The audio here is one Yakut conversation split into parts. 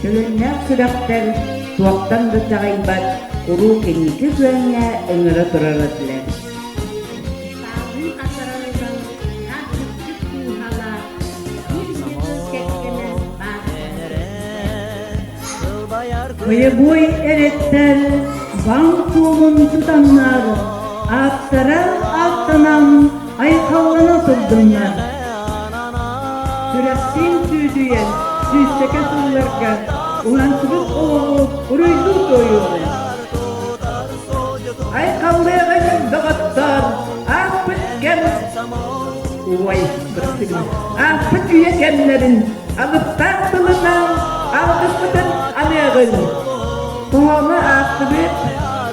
Төлөннөөх сүрэхтэр туохтан да чаҕыйбат куруук инники күөҥҥэ ыҥыра турар этилэр. Саалыы хатарарынан чыпчык дууһалаах, биир ньыгыл кэргэнэ баар Бойобуой эрэттэр баҥ суолун тутаннар, ааттара ааттанан айхаллана турдуннар. Сүрэхтиин сүүдүйэн сүүсчэкэ сылларга уһансыбыт олоҕу уруйдуу туойуоҕуҥ. Айхаллыаҕыҥ доҕоттоор, ааспыт кэм Ой, бырастыгын. Ааспыт үйэ кэмнэрин алыптаах тылынан алгыспытын аныаҕыҥ. Хоһоону аахтыбыт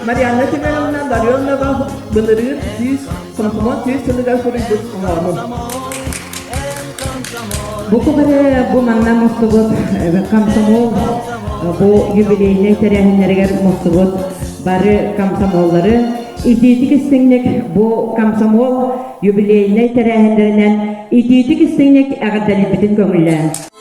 Марианна Семеновна Ларионова былырыын 100 комсомол 100 сылыгар суруйбут хоһоонун. Бу кубары бу манна мустубут комсомол бу юбилейнай тэрээһиннэригэр мустубут бары комсомоллары итиитик истиҥник бу комсомол юбилейнай тэрээһиннэринэн итиитик истиҥник эҕэрдэлиирбитин көҥүллээн.